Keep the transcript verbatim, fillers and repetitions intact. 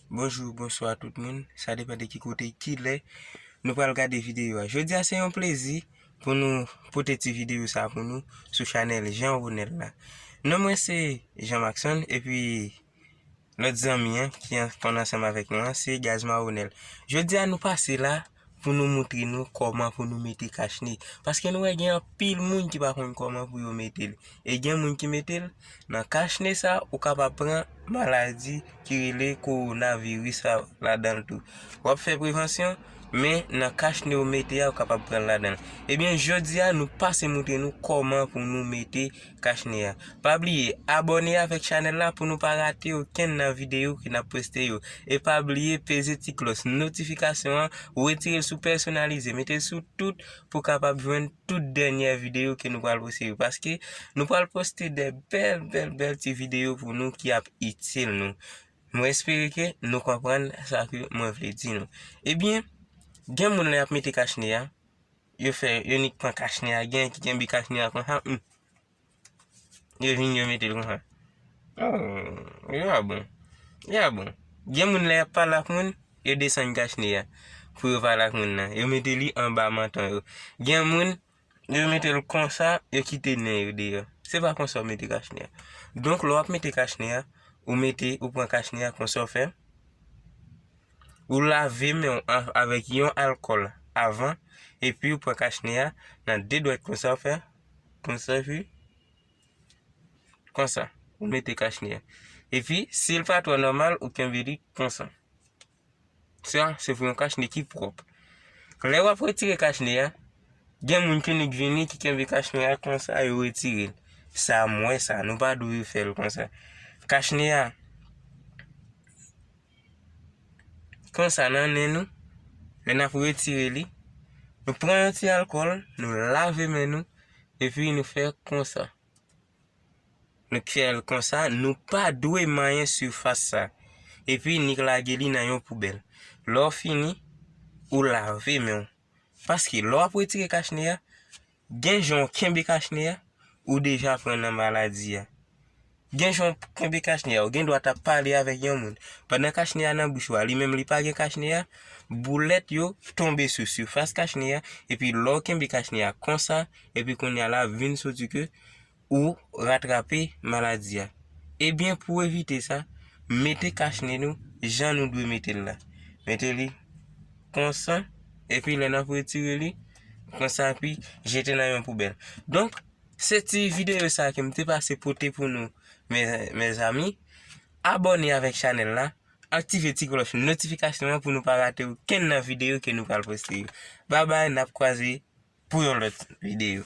Bonjou, bonswa tout moun. Sa depann de ki kote, ki lè nou pral gade videyo a. Jodi a se yon plezi pou nou pote ti videyo sa pou nou sou chanèl Jean Ronel la. Non mwen se Jean Maxon, epi lòt zanmi an ki an, konn ansanm avèk nou an se Gaz Maronel. Jodi a nou pase la pou nou moutre nou kòman pou nou mete kachne. Paske nou wè gen anpil moun ki pa konn kòman pou yo mete l. E gen moun ki mete l nan kachne sa, ou kapab pran maladi ki rele kowonaviris la ladan l tou. W ap fè prevansyon, men nan kachne ou mete a, ou kapab pran l ladan l. Ebyen, jodi a, nou pase moutre nou kòman pou nou mete kachne a. Pa bliye, abòne avèk chanèl la pou nou pa rate okenn nan videyo ke n ap poste yo. E pa bliye peze ti klòch notifikasyon an, retire l sou pèsonalize, mete l sou tout pou w kapab jwenn tout dènyè videyo ke nou pral poste yo. Paske nou pral poste de bèl, bèl, bèl ti videyo pou nou ki ap itil nou. Mwen espere ke nou konprann sa ke mwen vle di nou. Ebyen, gen moun lè y ap mete kachne a, yo fè, yo nik pran kachne a, gen ki kenbe kachne a konsa, hmm. Yo vin, yo mete l konsa. Oh, yo a bon. Yo a bon. Gen moun lè y ap pale ak moun, yo desann kachne a pou yo pale ak moun nan. Yo mete li anba manton yo. Gen moun, yo mete l konsa, yo kite nen yo deyò. Se pa konsa w mete kachne a. Donk, lè w ap mete kachne a, ou mete, ou pran kachne a konsa w fè. Ou lave men w an, avèk yon alkòl avan, epi ou pran kachne a nan de dwèt konsa w fè, konsa epi konsa, ou mete kachne a. Epi, si l pa twò nòmal, ou kenbe li konsa. Sa, se pou yon kachne ki pwòp. Lè w ap retire kachne a, gen moun ki nik vini ki kenbe kachne a konsa, yo retire l. Sa, m wè sa, nou pa dwe fè l konsa. Kachne a, konsa nan nen nou, lè n ap retire li, nou pran yon ti alkòl, nou lave men nou, epi nou fè konsa. Nou fè l konsa, nou pa dwe manyen sifas sa. Epi nik lage li nan yon poubèl. Lè w fini, ou lave men w. Paske lè w ap retire kachne a, gen jan w kenbe kachne a, ou deja pran nan maladi a. Gen jan w kenbe kachne a, ou gen dwa t ap pale avèk yon moun. Pandan kachne a nan bouch ou a, li menm li pa gen kachne a, boulèt yo tonbe sou sifas kachne a, epi lè w kenbe kachne a konsa, epi kounye a la vin soti ke ou ratrape maladi a. Ebyen, pou evite sa, mete kachne nou jan nou dwe mete l la. Mete li konsa, epi lè n ap retire li, konsa, epi jete nan yon poubèl. Donk, se ti videyo sa ke m te pase pote pou nou, mezanmi. Abòne avèk chanèl la, aktive ti klòch notifikasyon an pou nou pa rate okenn nan videyo ke nou pral poste yo. Babay, n ap kwaze pou yon lòt videyo.